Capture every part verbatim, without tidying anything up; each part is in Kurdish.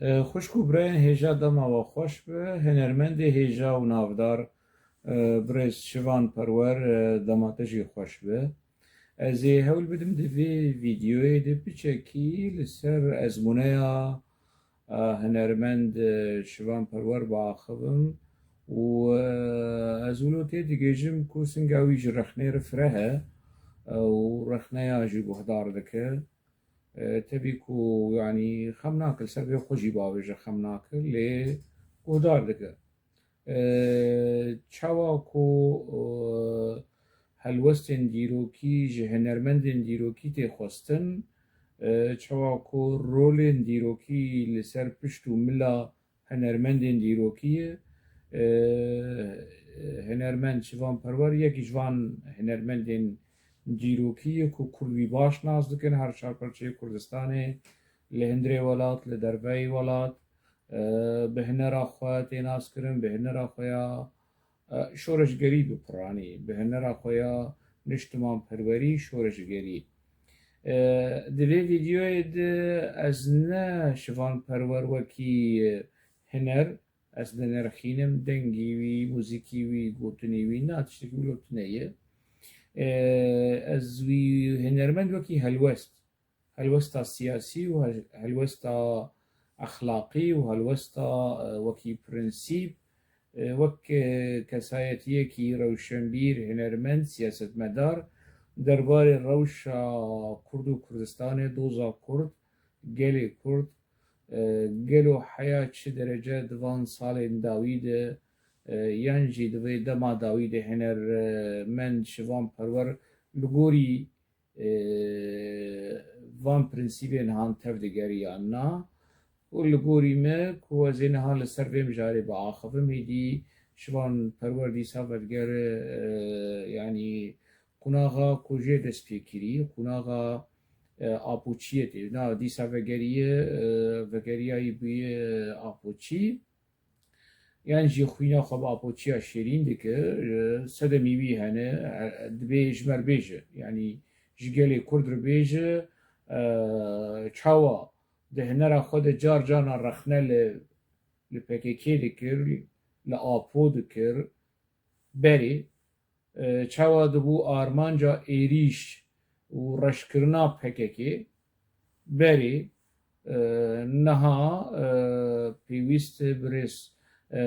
E, xwişk û birayên hêja dema we xweş be, hunermendê hêja û navdar, e, birêz Şivan Perwer, e, dema te jî xweş be. Ez ê hewl bidim di vê vîdyoyê de piçekî li ser ezmûneya, e, hunermend, e, Şivan Perwer biaxivim û, e, ez wilo tê digêjim ku singa wî ji rexnê re fireh e, e, û rexneya jî guhdar dike. E, tevî ku, yanî, xem nake, li ser vê xwe jî bavêje xem nake, lê guhdar dike. E, çawa ku, e, helwestên dîrokî ji hunermendên dîrokî tê xwestin, e, çawa ku rolên dîrokî li ser pişt û mila hunermendên dîrokî ye. E, hunermend Şivan Perwer yekî ji van hunermendên dîrokî ye ku Kurd wî baş nas dikin, her çar parçeyê Kurdistanê, li hundirê welat, li derveyî welat, e, bi hunera xwe tê naskirin, bi hunera xwe ya, e, şoreşgerî bi piranî, bi hunera xwe ya niştimanperwerî, şoreşgerî. E, di vê vîdyoyê de ez ne Şivan Perwer wekî, e, huner, ez dinirxînim, dengî wî, muzîkî wî, gotinê wî, na tiştekî wilo tune ye. E, ez wî hunermend wekî helwest, helwesta siyasî û hel-, helwesta exlaqî û helwesta, e, wekî prensîp, e, wek, e, kesayetiyekî rewşenbîr, hunermend, siyasetmedar, derbarê rewşa Kurd û Kurdistanê, doza Kurd, gelê Kurd, e, gelo heya çi derece di van salên dawî de, e, yan jî di vê dema dawî de hunermend Şivan Perwer li gorî, e, van prensîbên han tev digeriya na? Û li gorî me ku ez ê niha li ser vê mijarê biaxivim, hêdî Şivan Perwer dîsa vedigere, e, yanî qunaxa ku jê dest pê kirî, qunaxa, e, Apoçiyê tê. Na dîsa vegeriye, e, vegeriyayî bûye Apoçî. Yan jî xwîna xwe bi Apoçiya şêrîn dike, e, sedemî wî hene, e, dibê ji me re bêje. Yanî ji gelê Kurd re bêje, e, çawa di hunera xwe de car carna rexne li, li P K K dikir, li Apo dikir, berê, e, çawa dibû armanca êrîş û reşkirina P K K, berê, e, niha, e, pêwîst e birêz, e,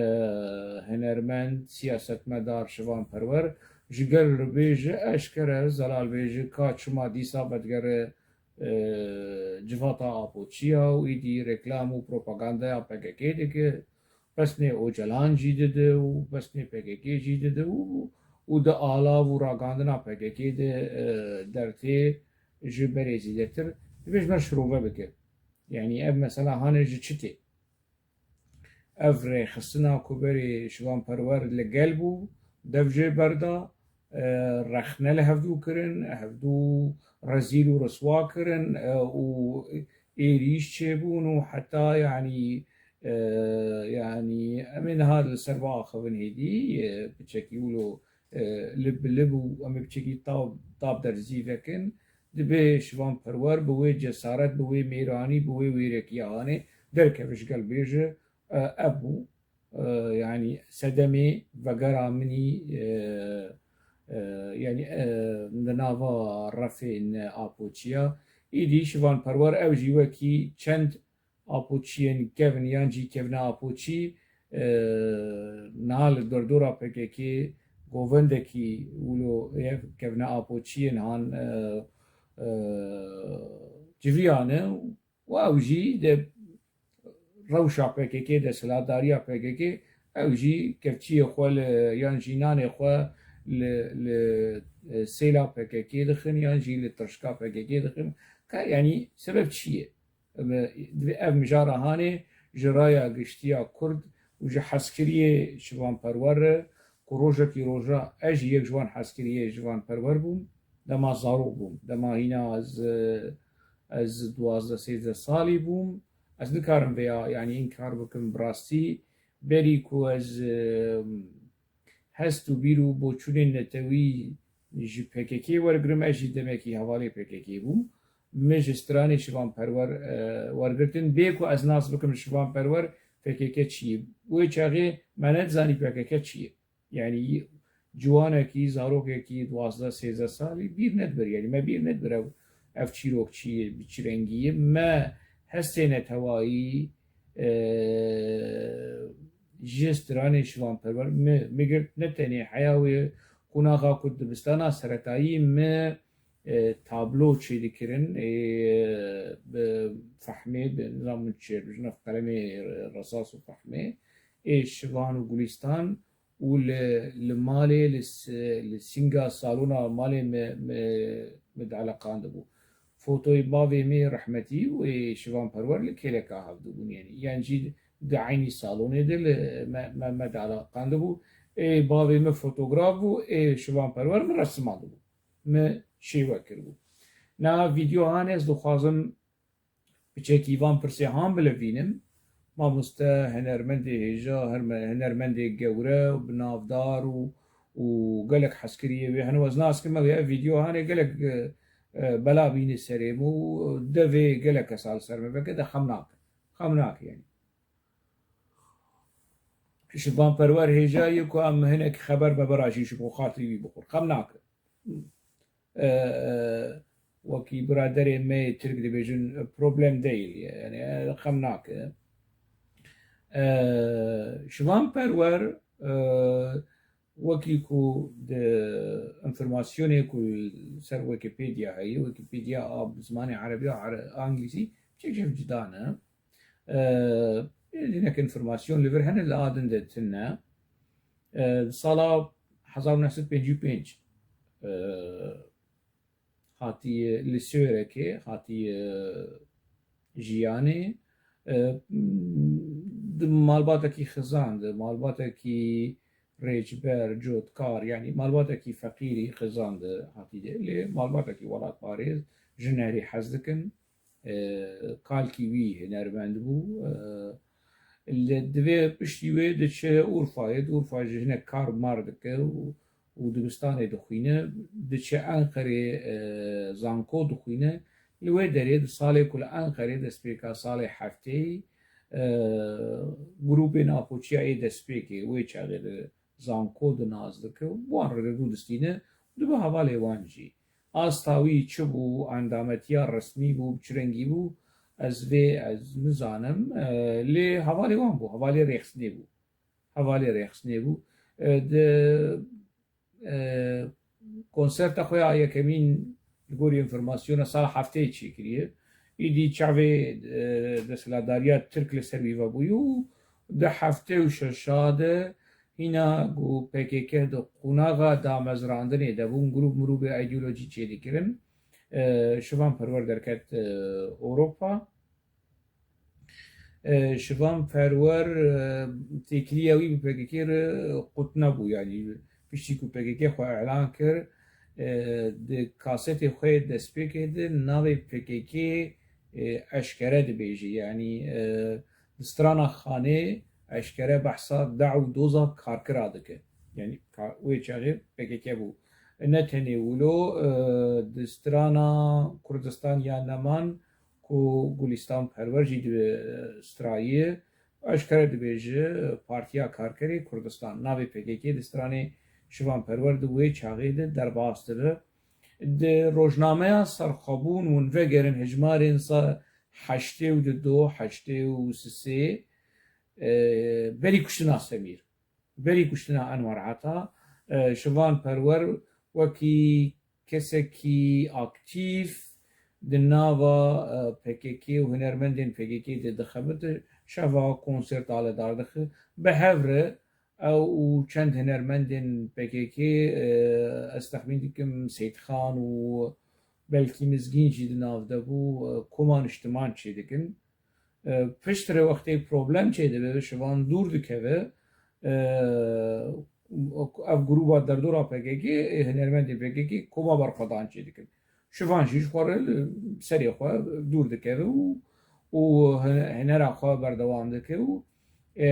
hunermend, siyasetmedar Şivan Perwer ji gel re bêje, eşkere zelal bêje ka çima dîsa vedigere, e, civata Apoçiya û îdî reklam û propagandaya P K K dike. Pesnê Ocalan jî dide û pesnê P K K jî dide û, û di alav û ragihandina P K K de, e, dertê ji berê zêdetir. Divê ji me şirove bike. Yanî ev mesela hanê ji çi tê? Ev rêxistina ku berê Şivan Perwer li gel bû, dev jê berda, e, rexne li hevdû kirin, hevdû rezîl û riswa kirin, e, û êrîş çêbûn û heta, yanî, e, yanî em ê niha li ser biaxivin hêdî, e, piçekî wilo, e, lib bi lib û em ê piçekî tab, tab derzî vekin. Dibê Şivan Perwer bi wê cesaret, bi wê mêranî, bi wê wêrekiya hanê derkeve ji gel bêje, e, ev bû. E, yanî sedemê vegera min î, e, e, yanî, e, di nava refên Apoçiya. Îdî Şivan Perwer ew jî wekî çend Apoçiyên kevn yan jî kevne Apoçî, e, niha li dordora P K K govendekî wilo ev kevne Apoçiyên han, e, e, civiyane û ew jî de rewşa P K K, desthilatdariya P K K, ew jî kevçiyê xwe li, yan jî nanê xwe li, li, e, sêla P K K dixin, yan jî li tirşika P K K dixin. Ka, yanî sebeb çi ye? Divê ev mijara hanê ji raya giştiya Kurd û ji hezkiriyê Şivan Perwer re, ku rojekî roja ez jî yek ji wan hezkiriyê Şivan Perwer bûm, dema zarok bûm, dema hîna ez, ez duwazdeh sêzdeh salî bûm, ez nikarim vêya, yanî, înkar bikim, bi rastî berî ku ez, e, hest û bîr û boçûnên netewî ji P K K wergirim, ez jî demekî hevalê P K K bûm. min ji stranê Şivan Perwer, e, wergirtin. Bê ku ez nas bikim Şivan Perwer P K K çi ye. Wê çaxê me nedizanî P K K çi ye. Yanî ciwanekî, zarokekî duwazdeh sêzdeh salî bîr nedibir. Yanî me bîr nedibir ev, ev çîrok çi ye, bi çi rengî ye. Me hestê netewayî, e, ji stranê Şivan Perwer mi, mi girt, ne tenê heya wê, qonaxa ku dibistana seretayî mi, e, tablo çêdikirin, e, bi fehmê, bi nizam min çêbijin, ev qelemê resas û fehmê, ê Şivan û Gulistan û li, li malê, li s-, li sînga salona malê me, me, me dieleqandibû. Fotoyê bavê me rehmetî û ê Şivan Perwer li kêleka hev dibûn, yanî, yan jî di eynî salonê de li me, me, me dieleqandibû. Ê bavê me fotograf bû, ê Şivan Perwer min resimandibû. Me şêwe kiribû. Na vîdeo han ez dixwazim piçekî van pirsê han bilivînim. Mamoste, hunermendê hêja, herme-, hunermendê gewre, bi navdar û, û gelek hezkiriyê wê hene. Ez nas kim ev, ev vîdeo hanê gelek, e, e, bela bîne serê min û devê gelek kesa li ser me veke de xem nake. Xem nake yanî. Şivan Perwer hêja ye ku em hinek xeber meber jî ji bo xatirî wî bixwin. Xem nake. E, e, wekî biraderê me yê Tirk dibêjin, e, problem değil. Yani, e, xem nake. E, Şivan Perwer, e, wekî ku di informasyonê ku ser Wikipedia heye, Wikipedia a bi zimanê erebî ya ere-, a îngilîzî, çek ji hev cida ne. E, hinek informasyon li vir hene, li a din de tune. E, di sala hezar û neh sed pêncî û pênc, e, hatiye li Sêwrekê, hatiye jiyanê. E, di malbatekî xizan de, malbatekî rêçber, cotkar, yanî malbatekî feqîrî xizan de hatî de. Lê malbatekî welatparêz, ji hunerê hez dikin. E, kalkî wî hunermend bû. E, li divê piştî wê diçe Urfayê, di Urfa jî hinek kar mar dike û, û dibistanê dixwîne, diçe Enqerê, e, zanko dixwîne. Li wê derê di salê ku li Enqerê destpêka salê hefteyî, e, grûpên Apoçiya ê destpêkê wê çaxê di zanko di nas dike û wan re dû distîne, dibe hevalê wan jî. Asta wî çi bû, endametiya resmî bû, bi çi rengî bû, ez vê ez nizanim, e, lê hevalê wan bû, hevalê rêxistinê bû. Hevalê rêxistinê bû. E, di, e, konserta xwe ya yekemîn li gorî informasyona sala hefteyê çêkiriye. Îdî çavê, e, desthilatdariya Tirk li ser wî vebûye û di heftê û şeşa de hîna ku P K K di qonaxa damezrandinê de bûn, grûp mirûbê îdeolojî çêdikirin. E, Şivan Perwer derket, e, Ewropa. E, Şivan Perwer, e, têkiliya wî bi P K K re qut nebû, yanî piştî ku P K K xwe îlan kir, e, di kasetê xwe yê destpêkê de navê P K K, e, eşkere dibêje, yanî, e, di strana Xanê eşkere behsa deh û doza karkira dike. Yanî ka-, wê çaxê P K K bû. Ne tenê wilo, e, di strana Kurdistan ya Neman ku Gulîstan Perwer jî di, e, strayiye, eşkere dibêje, Partiya Karkerê Kurdistan. Navê P K K di stranê Şivan Perwer di wê çaxê de derbas dibe. Di rojnameya Serxwebûn hûn vegerin hejmarên sa heştê û du, heştê û sê, e, berî kuştina Semîr, berî kuştina Enwer Ata, e, Şivan Perwer wekî kesekî aktîf di nava, e, P K K û hunermendên P K K de dixebite. Şeva konserta li dar dixe. Bi hev re ew û çend hunermendên P K K, e, ez texmîn dikim Seyîd Xan û belkî Mizgîn jî di nav de bû, e, koma niştiman çêdikin. E, piştre wextê problem çêdibe, Şivan dûr dikeve, e, ev grûba derdora P K K, e, hunermendê P K K koma berxwedan çêdikin. Şivan jî ji xwe re li serê xwe dûr dikeve û, û hune-, hunera xwe berdewam dike û, e,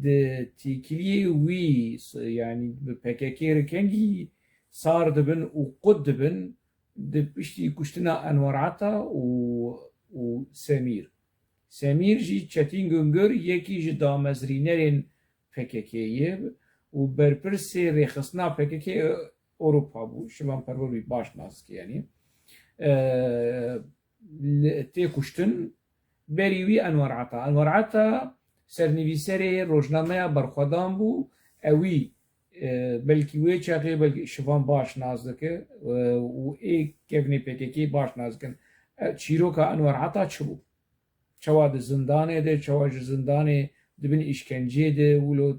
di têkiliyê wî, s-, yanî bi P K K re kengî sar dibin û qut dibin, Di piştî kuştina Enwer Ata û, û Semîr. Semîr jî Çetîn Güngör yekî ji damezrînerên P K K ye û berpirsê rêxistina P K K Ewropa bû. Şivan Perwer wî baş nas dike, yanî. E, li, tê kuştin. Berî wî Enwer Ata. Enwer Ata sernivîserê rojnameya Berxwedan bû. Ewî, e, belkî wê çaxê belkî Şivan baş nas dike, e, û ê kevnê P K K baş nas dikin. E, çîroka Enwer Ata çi bû? Çawa di zindanê de, çawa ji zindanê di bin îşkenceyê de wilo,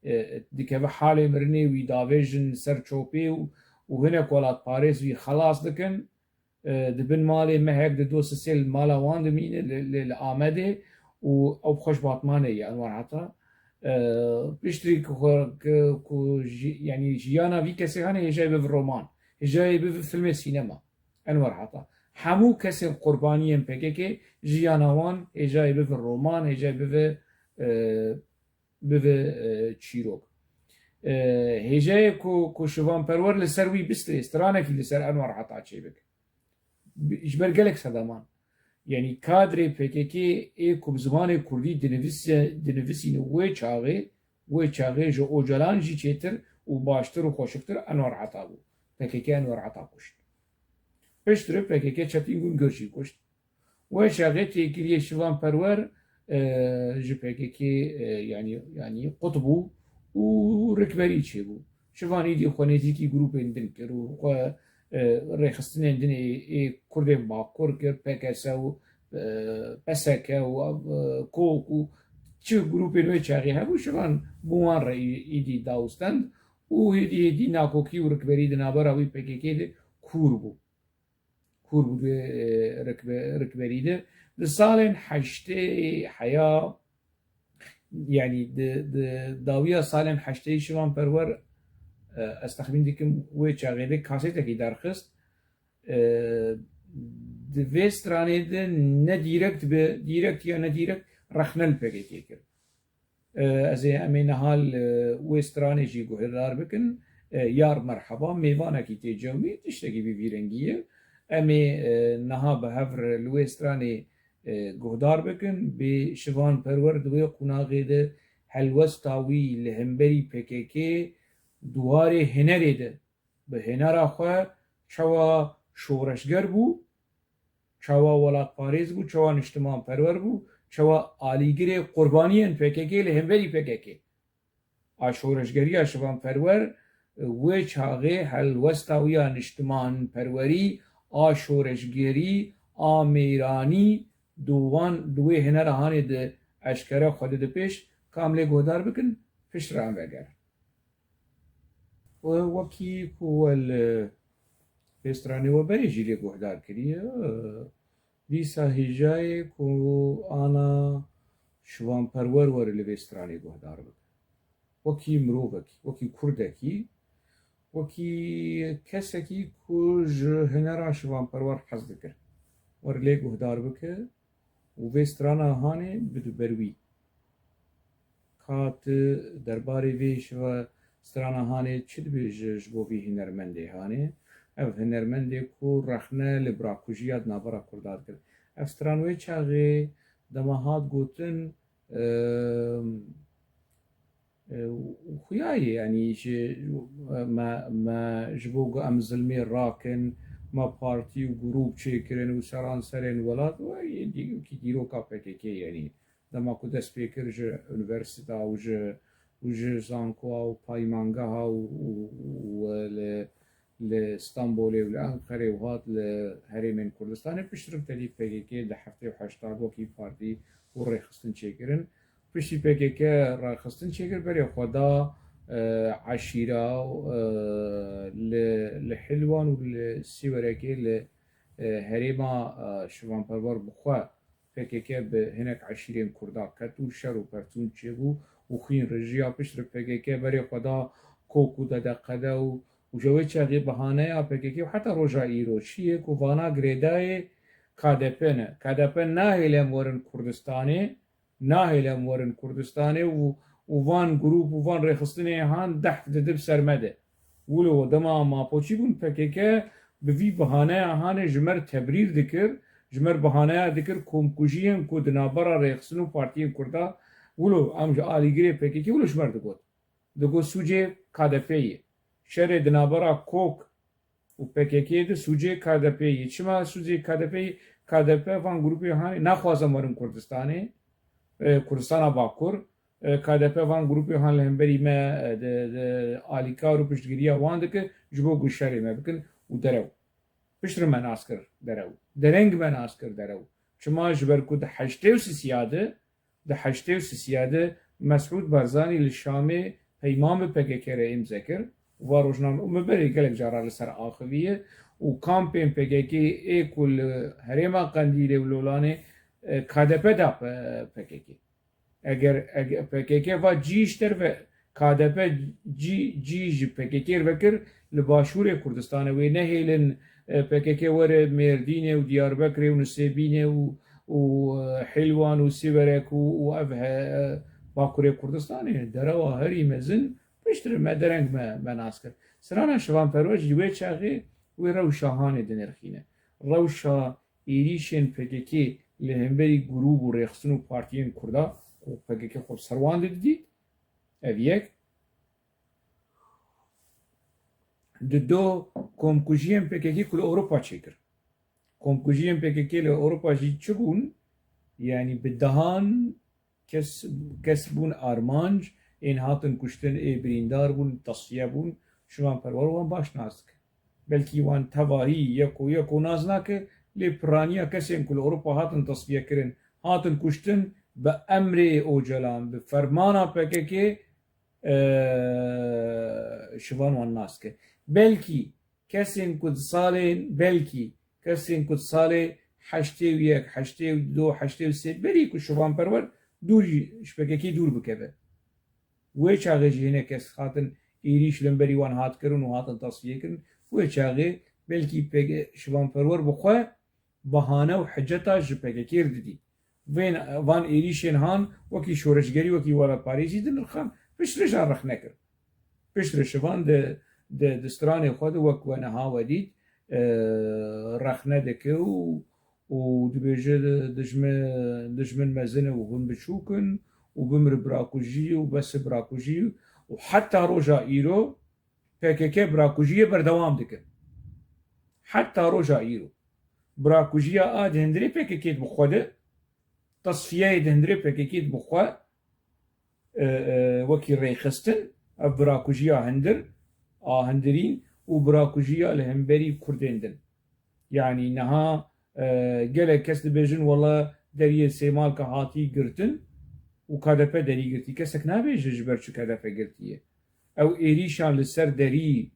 e, dikeve halê mirinê, wî davêjin ser çopê û, û hinek welatparêz wî xelas dikin. E, di bin malê mehek, di do sisê li mala wan dimîne li, li, li Amedê û ew xweş Batmanê ye Enwer Ata. E, piştrî ku xwe, ku, ku jî, yanî jiyana vî kesê hane hêjayê bive roman, hêjayê bive filmê sînema. Enwer Ata. Hemû kesên qurbaniyên P K K jiyana wan hêjayê bive roman, hêjayê bive, e, bive, e, çîrok. E, hêjayê ku, ku Şivan Perwer li ser wî bistirê, stranekî li ser Enwer Ata çêbike. Bi-, ji ber gelek sedeman. Yanî kadrê P K K ê ku bi zimanê kurdî dinivîse-, dinivisîne wê çaxê, wê çaxê ji Ocalan jî çêtir û baştir û xweşiktir Enwer Ata bû. P K K Enwer Ata kuşt. Piştre P K K Çetîn Güngör jî kuşt. Wê çaxê têkiliyê Şivan Perwer, e, ji P K K, e, yanî, yanî qut bû û rikberî çêbû. Şivan îdî xwe nêzîkî grûpên din kir û xwe, e, rêxistinên din ê, ê Kurdên Bakur kir, P K S û, e, P S K û, e, KOK û çi grûpên wê çaxê hebû, Şivan bi wan re î-, îdî dawistend û hêdî hêdî nakokî û rikberî di navbera wî P K K de kûr bû. Kûr bû di, e, rikbe-, rikberî de. Di salên heştê heya, yanî di, di dawiya salên heştê Şivan Perwer, e, ez texmîn dikim wê çaxê de kasetekî derxist. E, di vê stranê de ne dîrekt bi, dîrekt ya ne dîrekt rexne li P K K kir. E, ez ê, em ê niha li wê stranê jî guhdar bikin. E, yar merheba, mêvanekî tê cewmî, tiştekî bi vî rengî ye. Em ê, e, niha bi hev re li wê stranê, e, guhdar bikin. Bi Şivan Perwer di wê qunaxê de helwesta wî li hemberî P K K di warê hunerê de bi hunera xwe çawa şoreşger bû, çawa welatparêz bû, çawa niştimanperwer bû, çawa alîgirê qurbaniyên P K K li hemberî P K K. A şoreşgeriya Şivan Perwer, wê çaxê helwesta wî ya niştimanperwerî, a şoreşgerî, a mêranî, di wan, di wê hunera hanê de eşkere xwe dide pêş, ka em lê guhdar bikin, piştre em vegerin. We wekî ku we li vê stranê we berê jî lê guhdar kiriye, dîsa hêjayê ku ana Şivan Perwer were li vê stranê guhdar bike. Wekî mirovekî, wekî kurdekî, wekî kesekî ku ji hunera Şivan Perwer hez dikir. Were lê guhdar bike û vê strana hanê bide ber wî. Ka tu derbarê vê şiva strana hanê çi dibêje ji bo vî hunermendê hanê? Ev hunermendê ku rexne li birakujiya di navbera Kurda dikir. Ev stran wê çaxê dema hat gotin, em, e, xuya ye, yanî ji, me, me ji bo ku em zilmê rakin, me partî û grûp çêkirin û seranserên welat, wê yê dî-, wekî dîroka P K K, yanî dema ku dest pê kir ji unîversîta û ji, û ji zankoya û paymangeha û, û, û li, li Stenbolê û li Enqerê û hat li herêmên Kurdistanê, piştre tevî P K K di heftê û heştad wekî partî û rêxistin çêkirin. Piştî P K K rêxistin çêkir, berê xwe da, e, eşîra, e, li, li Hilwan û li Sîwerekê li, e, herêma, e, Şivan Perwer bi xwe P K K bi hinek eşîrên Kurda ket û şer û pertûn çêbû û xwîn rijiya. Piştre P K K berê xwe da KOK û D D Q D û, û ji wê çaxê bihaneya P K K û heta roja îro çi ye ku vana girêdayê K D P ne. K D P nahêle em werin Kurdistanê, nahêle em werin Kurdistanê û, û van grûp û van rêxistinê han dehf didib ser me de. Wilo dema mapoçî bûn P K K bi vî bihaneya hanê ji me re tebrîr dikir, ji me re bihaneya dikir komkujiyên ku di navbera rêxistin û partiyên Kurda, wilo em ji alîgirê P K K wilo ji me re digot. Digot sûcê K D P yê. Şerê di navbera Kok û P K K de sûcê K D P yê. Çima sûcê K D P yê? K D P van grûpê hanê naxwazin werin Kurdistanê, e, Kurdistana Bakur. E, K D P van grûpê han li hemberî me, e, de, de alîkar û piştgiriya wan dike ji bo ku şerê me bikin û derew. Piştre me nas kir derew. Dereng me nas kir derew. Çima? Ji ber ku di heştê û sisiya de, di heştê û sisiya de Mesûd Barzanî li Şamê peyman bi P K K re îmze kir. Û va rojname û me berê gelek cara li ser axiviye û kampên P K K ê ku li herêma Qendîlê û Lolanê, e, K D P da P-, P K K. Eger, eger P K K va cî ji te re ve, K D P cî, cî ji P K K re vekir, li başûrê Kurdistanê wê nehêlin, e, P K K were Mêrdînê û Diyarbekirê û Nisêbînê û, û, e, Hîlwan û Sîwerek û, û ev he, e, Bakurê Kurdistanê, derewa herî mezin, piştre me dereng me, me nas kir. Strana Şivan Perwer jî wê çaxê wê rewşa hanê dinirxîne. Rewşa êrîşên P K K li hemberî grûp û rêxistin û partiyên Kurda ku P K K xwe bi ser wan de didît, ev yek. Di do komkujiyên P K K ku li Ewropa çêkir. Komkujiyên P K K li Ewropa jî çi bûn? Yanî bi dehan kes, kes bûn armanc, ên hatin kuştin, ê birîndar bûn, tesfiye bûn, Şivan Perwer wan baş nas dike. Belkî wan tevahî yeko yeko nas nake, lê piraniya kesên ku li Ewropa hatin tesfiye kirin, hatin kuştin, bi emrê Ocalan, bi fermana P K K, e, Şivan wan nas dike. Belkî kesên ku di salên, belkî kesên ku di salê heştê û yek, heştê û du, heştê û sê, berî ku Şivan Perwer dûr jî ji P K K dûr bikeve. Wê çaxê jî hinek kes hatin êrîş li hemberî wan hat kirin û hatin tasfiye kirin. Wê çaxê belkî P K K, Şivan Perwer bi xwe bahane û hiceta ji P K K re didî. Vên, van êrîşên han wekî şoreşgerî, wekî welatparêzî dinirxan, piştre jî rexne kir. Piştre Şivan di, di, di stranê xwe de wek we niha we dît, e, rexne dike û, û dibêje, dijmin, dijmin mezin e û hûn biçûk in û bimir birakujî û bes birakujî û heta roja îro P K K birakujiyê berdewam dike. Heta roja îro. Birakujiya a di hundirê P K K de bi xwe de, tesfiyeyê di hundirê P K K de bi xwe, e, e, wekî rêxistin, ev birakujiya hundir, a hundirîn û birakujiya li hemberî Kurdên din. Yanî niha, e, gelek kes dibêjin, wele deriyê Sêmalka hatî girtin û K D P derî girtî. Kesek nabêje ji ber çi K D P girtiye. Ew êrîşan li ser derî,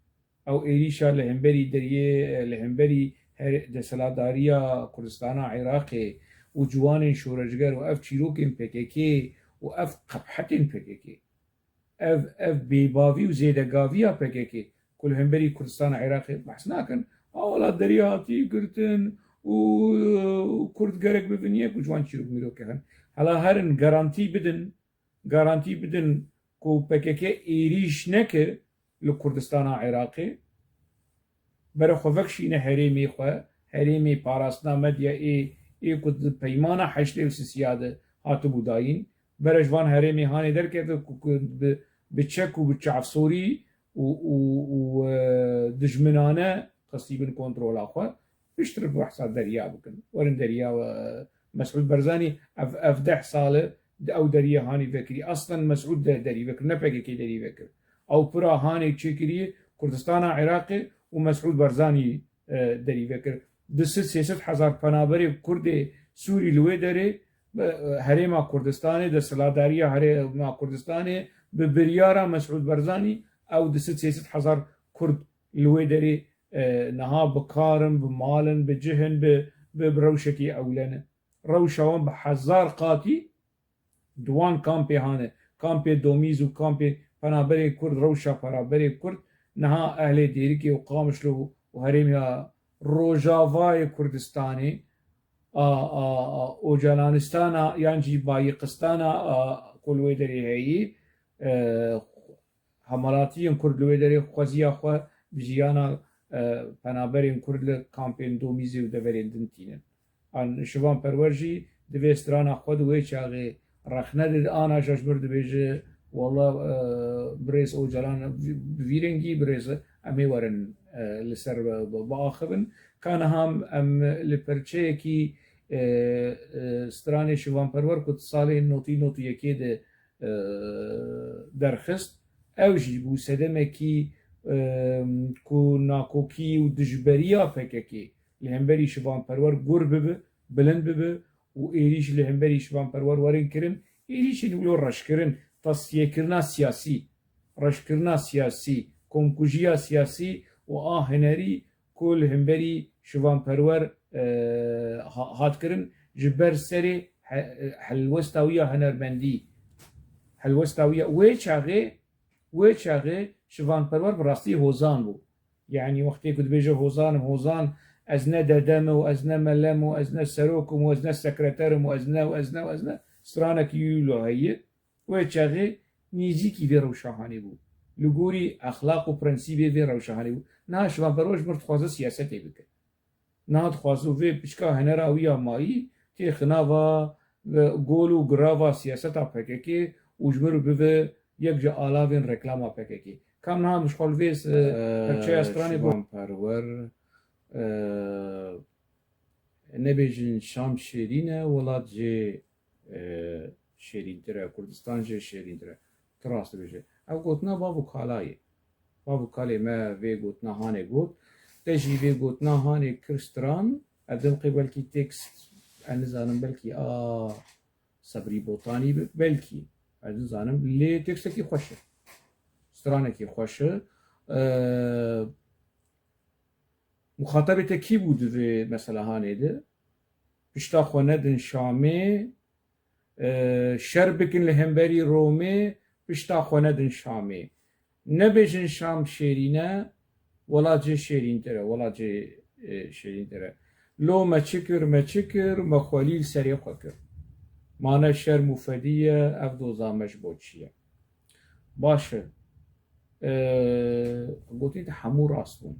ew êrîşa li hemberî deriyê, li hemberî her-, desthilatdariya Kurdistana Iraqê û ciwanên şoreşger û ev çîrokên P K K û ev qebhetên P K K. Ev, ev bêbavî û zêdegaviya P K K ku li hemberî Kurdistana Iraqê behs nakin. A welat deriyê hatî girtin û, û Kurd gerek bi viniye ku ji wan çîrok mîrok herin. Hela herin garantî bidin, garantî bidin ku P K K êrîş neke li Kurdistana Iraqê. Bere xwe vekişîne herêmê xwe, herêmê parastina medya ê, ê ku di peymana heştê û sisiya de hatibû dayîn. Bere ji van herêmê hanê derkeve ku, ku bi, bi çek û bi çavsorî û, û, û, e, dijminane xistîbin kontrola xwe. Piştre behsa deriya bikin. Werin deriya, e, Mesûd Barzanî ev, ev deh sal e di ew deriyê hanî vekirî. Aslen Mesûd de derî vekir, ne P K K derî vekir. Ew pira hanê çêkirî Kurdistana Iraqê û Mesûd Barzanî, e, derî vekir. Du sed sê sed hezar penaberê Kurdê Sûrî li wê derê, e, herêma Kurdistanê, desthilatdariya herêma Kurdistanê bi biryara Mesûd Barzanî ew du sed sê sed hezar Kurd li wê derê, e, niha bi kar in, bi mal in, bi cih in, bi, bi, bi rewşekî ewle ne. Rewşa wan bi hezar qatî di wan kampê hane, kampê Domîz û kampê penaberên Kurd, rewşa penaberên Kurd, niha ehlê Dêrikê û Qamişlo û herêma Rojavayê Kurdistanê, a, a, a, Ocalanistana yan jî Bayîqistana, a, ku li wê derê heyî, e, hemalatiyên Kurd li wê derê xweziya xwe bi jiyana, e, penaberên Kurd li kampên Domîzê û deverên din tînin. An şivan perwer jî divê strana xwe di wê çaxê rexne dide, ana ji mir dibêje, wela, e, birêz Ocalan bi vî rengî, birêz em ê werin, e, li ser bi-, bi-, biaxivin. Ka niha em li perçeyekî, e, e, stranê şivan perwer ku di salê notî notî yekê de, e, derxist, ew jî bû sedemekî, e, ku nakokî û dijberiya P K K li hemberî şivan perwer gur bibe, bilind bibe û êrîş li hemberî şivan perwer werin kirin. Êrîşên wilo reşkirin, tasfiyekirina siyasî, reşkirina siyasî, komkujiya siyasî û a hunerî ku li hemberî şivan perwer, e, ha-, hat kirin, ji ber serê he-, helwesta wî ya hunermendî, helwesta wî ya, wê çaxê, wê çaxê şivan perwer bi rastî hozan bû. Yanî wextê ku dibêje hozan im, hozan, ez ne dede me û ez ne mele me û ez ne serok im û ez ne sekreter im û ez ne û ez ne û ez ne, stranekî wî lo heye. Wê çaxê nêzîkî vê rewşa hanê bû. Li gorî exlaq û prensîbê vê rewşa hanê bû. Niha şivan perwer ji mir dixwaze siyasetê bike. Niha dixwaze vê piçka hunera wî ya mayî têxe nava, e, gol û girava siyaseta P K K û ji mir bibe yek ji alavên reklama P K K. Kam niha min ji xwe li vê, e, perçeya stranê got. Şivan perwer, e, nebêjin Şam şêrîn e, welat jê, e, şêrîntir e, Kurdistan jê şêrîntir e. Tu rast dibêje. Ev gotina bav û kala ye. Bav û kalê me vê gotina hanê got. Te jî vê gotina hanê kir stran. Ev demqê belkî tekst, ez nizanim, belkî a Sebrî Botanî bi, belkî. Ez nizanim. Lê tekstekî xweş e. Stranekî xweş e. E, Muxatabê te kî bû di vê mesela hanê de? Pişta xwe nedin Şamê, e, şer bikin li hemberî Romê, pişta xwe nedin Şamê. Nebêjin Şam şêrîn e, welat jê şêrîntir e, welat jê, e, şêrîntir e. Lo me çi kir, me çi kir, me xwelî li serê xwe kir. Ma ne şerm û fedî ye, ev doza me ji bo çi ye? Baş e. E, gotî te hemû rast bûn.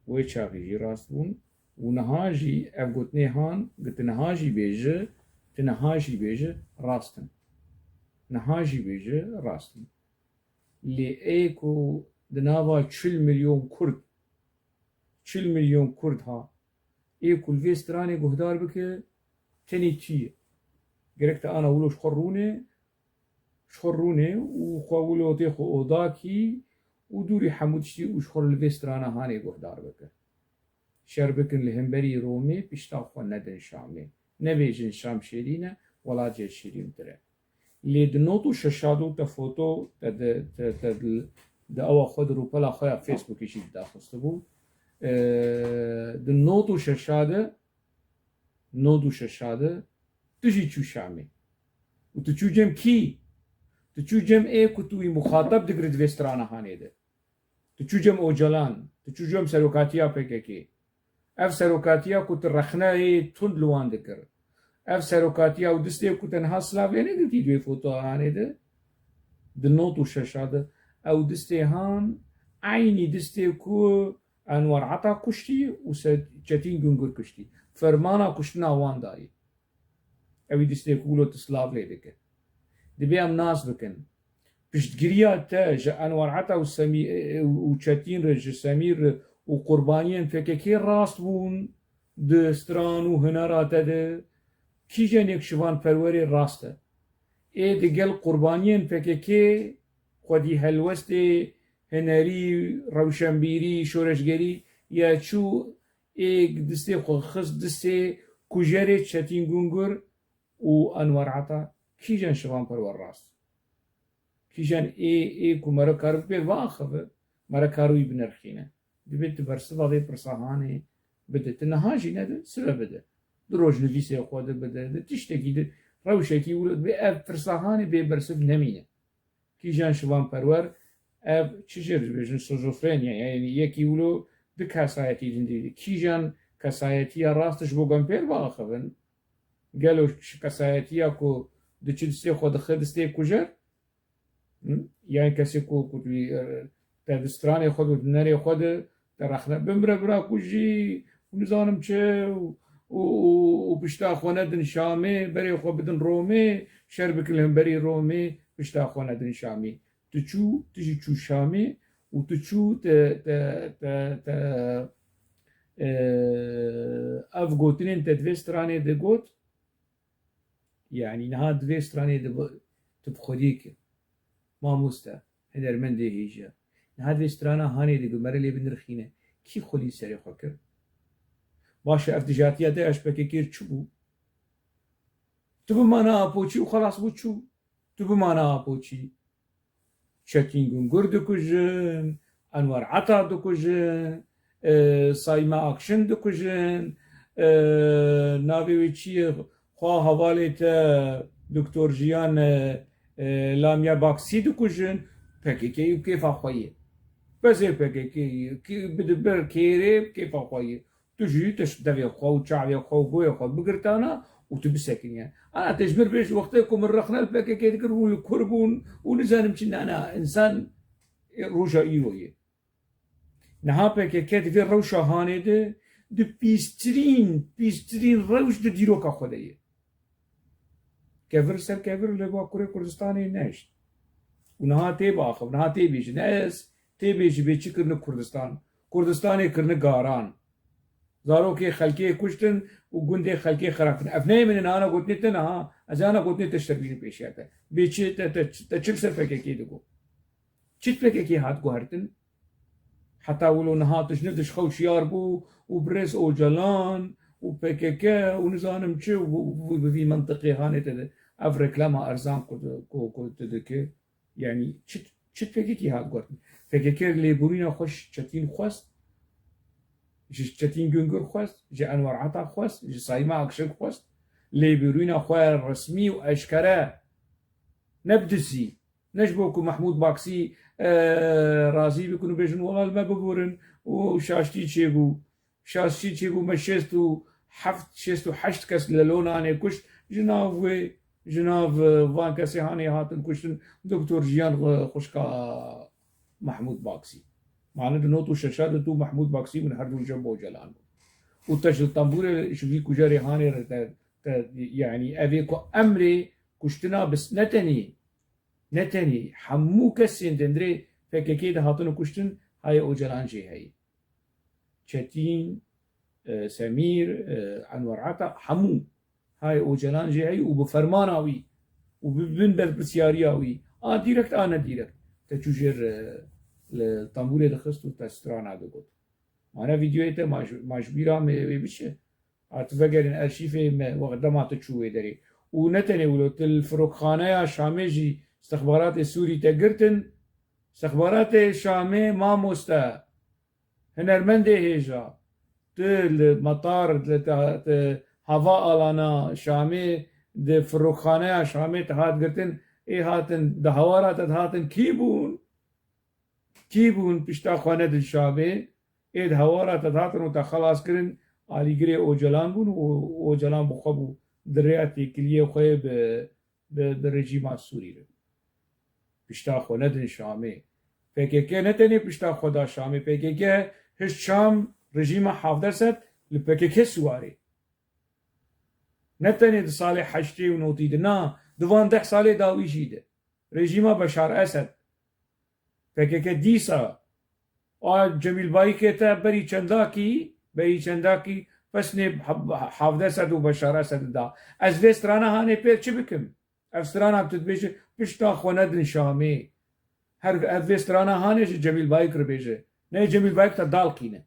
Wê çaxî jî rast bûn. Û niha jî ev gotinê han, tu niha jî bêje, tu niha jî bêje, rast in. Niha jî bêje, rast in. Lê ê ku di nava çil milyon Kurd, çil milyon Kurd ha, ê ku li vê stranê guhdar bike, tenê tu yî. Gerek te ana wilo ji xwe rûnê, ji xwe rûnê û xwe wilo tê xwe odakî û dûrî hemû tiştî û ji xwe li vê strana hanê guhdar bike. Şer bikin li hemberî Romê, pişta xwe nedin Şamê. Nebêjin Şam şêrîn e, welat jê şêrîntir e. Lê di not û şeşa de û te foto, te di, te, te di, di ewa xwe di rûpela xwe ya Facebookê jî daxistibû. E, di not û şeşa de, not û şeşa de, tu jî çû Şamê. Û tu çû cem kî? Tu çû cem ê ku tu wî muxatab digirî di vê strana hanê de. Tu çû cem Ocalan, tu çû cem serokatiya P K K. Ev serokatiya ku tu rexneyê tund li wan dikir. Ev serokatiya û distê ku te niha silav lê negirtî di wê fotoanê de. Di not û şeşa de ew distê han eynî distê ku Enwer Ata kuştî û Se-, Çetîn Gungur kuştî. Fermana kuştina wan dayî. Ewî distê ku wilo tu silav lê dike. Dibê em nas bikin. Piştgiriya te ji Enwer Ata û Semî-, û Çetîn re, ji Semîr re û qurbaniyên P K K rast bûn di stran û hunera te de. Kîjan yek şivan perwerê rast e? Ê digel qurbaniyên P K K xwedî helwestê hunerî, rewşenbîrî, şoreşgerî ya çû ê distê xwe xist distê kujerê Çetîn Gungur û Enwer Ata, kîjan şivan perwer rast? Kîjan ê, ê ku mere karibû pê biaxive, mere karibû wî binirxîne? Dibê tu bersiva vê pirsa hanê bide. Tu niha jî nede, sibe bide. Di rojnivîsê xwe de bide, di tiştekî di rewşekî wilo dibê ev pirsa hanê bê bersiv nemîne. Kîjan şivan perwer, ev çi jê dibêjin, şizofrenya, yani yekî wilo di kesayetî din dî. Kîjan kesayetiya rast ji bo gempêr biaxivin? Gelo şi kesayetiya ku diçi distê xwe dixe distê kujer? Hı? Yani kesê ku, ku tu, e, te di stranê xwe de, di nerê xwe de, Te rexne bimre bira kujî û nizanim çi û, û, û, û pişta xwe nedin Şamê, berê xwe bidin Romê, şer bikin li hemberî Romê, pişta xwe nedin Şamê. Tu çû, tu jî çû Şamê û tu çû te, te, te, te, e, ev gotinên te di vê stranê de got, Yanî niha di vê stranê de bi, tu bi xwediyê kir. Mamoste, hunermendê hêja. Niha di vê strana hanê de got, mere lê binirxîne. Kî xwedî serê xwe kir? Baş e, ev dijatiya te ya ji P K K çi bû? Tu bi mana Apoçî û xelas bû çû. Tu bi mana Apoçî. Çetîn Gungur dikujin, Enwer Ata dikujin, e, Sayme Akşin dikujin, e, navê wê çi ye? Xwe hevalê te Doktor Jiyan, e, e, Lamya Baksî dikujin, P K K û kêfa xwe ye. Bezê P K K ye, kî bidibir kêrê kêfa xwe ye. Tu jî tu devê xwe û çavê xwe û goyê xwe bigirtana û tu bisekiniye. Ana te ji min bêj wextê ku min rexne li P K K dikir û li kur bûn û nizanim çi nana insan, e, roja îro ye. Niha P K K di vê rewşa hanê de di pîstirîn, pîstirîn rewş di dîroka xwe de ye. Kevir ser kevir li ba kurê Kurdistanê nehişt. Û niha tê biaxivin, niha tê bêjin. Ez tê bêjî bê çi kirine Kurdistan? Kurdistanê kirine garan. Zarokê xelkê kuştin û gundê xelkê xirabtin. Ev neyê min e, ana gotinê te niha, ez ana gotinê te ji te bînim pêşiya te. Bê çi te, te, te çi li ser P K K digot? Çi P K K hat guhertin? Heta wilo niha tiştine dişxew şiyar bû û birêz Ocalan û P K K û nizanim çi û, û, û bi vî mentiqê hanê te de ev reklama erzan ku, ku, ku tu dike. Yanî çi, çi P K K hat guhertin? P K K lêborîna xwe ji Çetîn xwest, ji Çetîn Gungur xwest, ji Enwer Ata xwest, ji Sayma Akşin xwest. Lêborîna xwe resmî û eşkere, ne bi dizî. Ne ji bo ku Mehmûd Baksî, e, razî bikin û bêjin, "Wela li me biborin û şaştî çêbû." Şaştî çêbû, me şêst û heft, şêst û heşt kes li Lonanê kuşt. Ji nav wê, ji nav, e, van kesê hanê hatin kuştin, Doktor Jiyan, e, xwişka Mehmûd Baksî. Mane di not û şeşa de tu Mehmûd Baksî min her du cem Ocalan bû. Û te ji li tembûrê ji vî kujerê hanê re te, te, yanî ev ê ku emrê kuştina bis-, ne tenê, ne tenê, hemû kesên di hundirê P K K de hatine kuştin, hayê Ocalan jê heye. Çetîn, e, Semîr, e, Enwer Ata, hemû hayê Ocalan jê heye û bi fermana wî û bi bin berpirsyariya wî, a dîrekt, a nedîrekt, te çû jêr, e, li tembûrê dixist û te strana digot. Mane vîdeoyê te ma ji, ma ji bîra me wê biçe. A tu vegerîn erşîfê me, wext dema tu çû wê derê. Û ne tenê wilo, tu li firokxaneya Şamê jî istixbaratê Sûrî te girtin. Istixbaratê Şamê, mamoste, hunermendê hêja, tu li metar, li te, te hava alana Şamê, di firokxaneya Şamê te hat girtin, ê hatin, di hawara te dihatin, kî bûn? Kî bûn pişta xwe nedin Şamê? Ê di hawara te dihatin û te xelas kirin, alîgirê Ocalan bûn û Ocalan bi xwe bû di rêya têkiliyê xwe yê bi, bi, bi rejîma Sûrî re. Pişta xwe nedin Şamê. P K K ne tenê pişta xwe da Şamê. P K K hişt Şam, rejîma Hafdesed li P K K siwar e. Ne tenê di salê heştê û notî de, na, di van deh salê dawî jî de. Rejîma Beşar Esed, P K K dîsa, a Cemîl Bayikê te berî çendakî, berî çendakî pesnê ha-, Hafdesed û Beşar Esed da. Ez vê strana hanê pê çi bikim? Ev strana tu dibêje, pişta xwe nedin Şamê. Her ev vê strana hanê ji Cemîl Bayik re bêje. Ne Cemîl Bayik te dalkîne.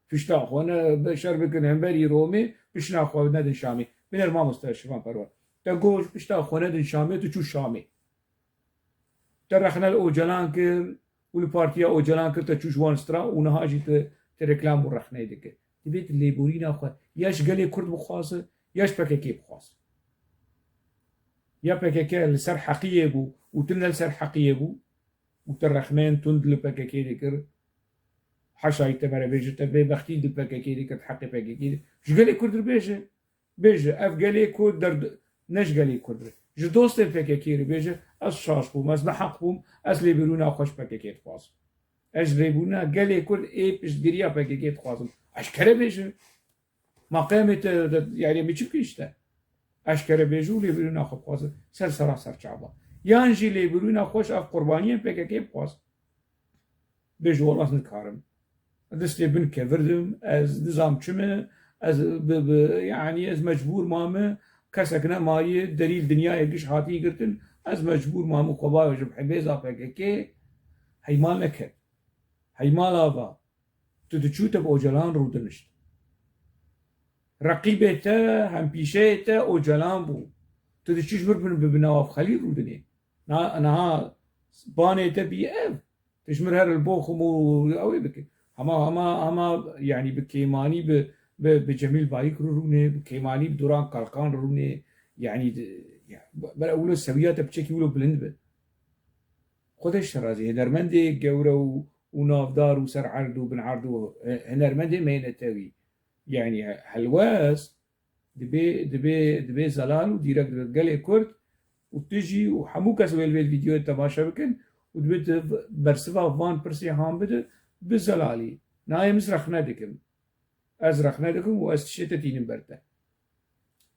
Pişta xwe ne, be şer bikin hemberî Romê, pişna xwe nedin Şamê. Biner mamoste Şivan Perwer. Te got pişta xwe nedin Şamê, tu çû Şamê. Te rexne li Ocalan kir û li partiya Ocalan kir, te çû ji wan stira û niha jî te, te reklam û rexneyê dike. Divê tu lêborîna xwe ya ji gelê Kurd bixwaze, ya ji P K K bixwaze. Ya P K K li ser heqiyê bû û tu ne li ser heqiyê bû û te rexneyên tund li P K K dikir. Haşayî te mere bêje, te bêbextî li P K K dikir, heqê P K K dikir. Ji gelê Kurd re bêje. Bêje, ev gelê Kurd derd-, ne ji gelê Kurd re. Ji dostên P K K re bêje, ez şaş bûm, ez neheq bûm, ez lêbirûna xwe ji P K K dixwazim. Ez ji lêbûrîna gelê Kurd ê piştgiriya P K K dixwazim. Eşkere bêje. Ma qeyamê te, te, yani, em ê çi bikin işte? Eşkere bêje û lêbûrîna xwe bixwaze. Ser sera ser çava. Yan jî lêbûrîna xwe ji ev qurbaniyên P K K bixwaz. Bêje, wela ez nikarim. Destê bin kevirdim, ez nizam çi me, ez bi, bi, yani ez mecbûr mame, kesek nemaye, derî li dinyayê giş hatî girtin, ez mecbûr mame xwe bavêjim hibêza P K K, heymal neket. Heymal ava. Tu diçû te bi Ocalan rûdinişt. Reqîbê te, hempîşeyê te Ocalan bû. Tu diçû ji vir bin, bi, bi Newaf Xelîl rûdinê. Na-, niha banê te bî ev. Tu ji mir her li Boxim û ew ê bike. Hema, hema, hema, yanî bi kêmanî bi, bi, bi Cemîl Bayik re rûnê, bi kêmanî bi Duran Kalkan re rûnê. Yanî di, ya, bere wilo sewiya te piçekî wilo bilind be. Xwedê ji te razî. Hênermendê gewre û, û navdar û ser erd û bin erd û he-, hênermendê me yê netewî. Yanî helwest dibê, dibê, dibê zelal û dîrek dibe gelê Kurd û tu jî û hemû kes wê li vê vîdeoyê temaşe bikin û dibê tu bersiva van pirsê han bide bi zelalî. Nayê min rexne dikim. Ez rexne dikim û ez tiştê te tînim ber te.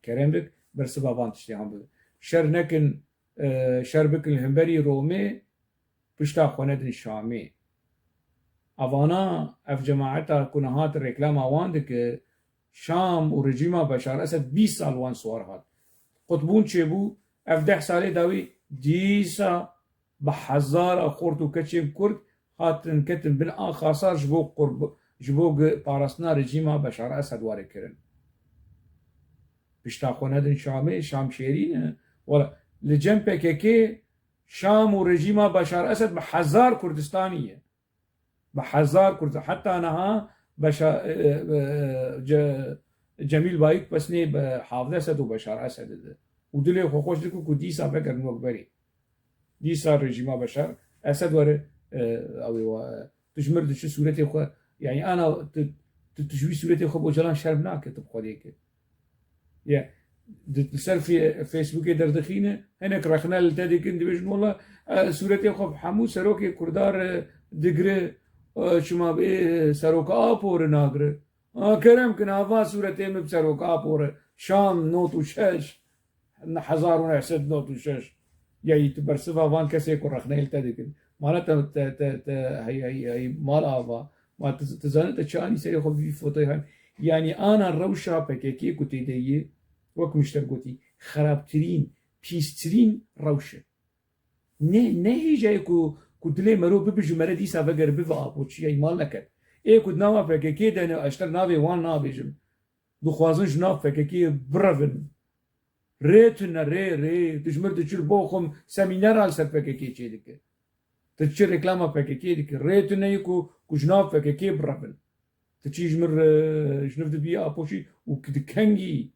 Kerem bik, bersiva van tiştê han bibe. Şer nekin, e, şer bikin li hemberî Romê, pişta xwe nedin Şamê. Evana, ev cemaeta ku niha tu reklama wan dike, Şam û rejîma Beşar Esed bîst sal wan siwar hat. Qutbûn çêbû, ev deh salê dawî dîsa bi hezara xort û keçên Kurd hatin ketin bin a xasar ji bo qurb-, ji bo gi-, parastina rejîma Beşar Esed were kirin. Pişta xwe nedin Şamê, Şam şêrîn e. Wela li cem P K K Şam û rejîma Beşar Esed bi hezar Kurdistanî ye. Bi hezar Kurd, heta niha Beşa-, e, e, e, Ce-, Cemîl Bayik pesnê bi Hafid Esed û Beşar Esed de. Û dilê xwe xweş dike ku dîsa vegerin wek berê. Dîsa rejîma Beşar Esed were, e, ew ê wa-, tu ji mir diçi sûretê xwe, yanî ana tu, tu, tu ji wî sûretê xwe bi Ocalan şerm nake, tu bi Xwedê ke. Ya, di, di ser fê-, Facebookê derdixîne, hinek rexne li te dikin, dibêjin, wela, e, sûretê xwe bi hemû serokê Kurda re digire, e, çima bê seroka Apo re nagire? A, kerem kin, ha va sûretê min bi seroka Apo re, Şam not û şeş, hezar û neh sed not û şeş. Yayî tu bersiva van kesê ku rexneyê li te dikin. Mala te, te, te, te, hey, hey, hey, mal ava. Ma tu, tu zanî te çi anî serê xwe bi vî fotoyê han. Yanî ana rewşa P K K ku tê de yê, wek min ji te gotî, xerabtirîn, pîstirîn rewş e. Ne, ne hêja ye ku, ku dilê mero bibe ji mere dîsa veger bibe apo çi ye, mal neket. Ê ku di nava P K K de ne, ez ji te navê wan nabêjim. Dixwazin ji nav P K K birevin. Rê tune, rê, rê. Tu ji mir diçî li Boxim semînera li ser P K K çêdike. Tu diçî reklama P K K dike. Rê tune ye ku, ku ji nav P K K birevin. Tu çî ji mir, e, ji nû dibî apoşî û ki di kengî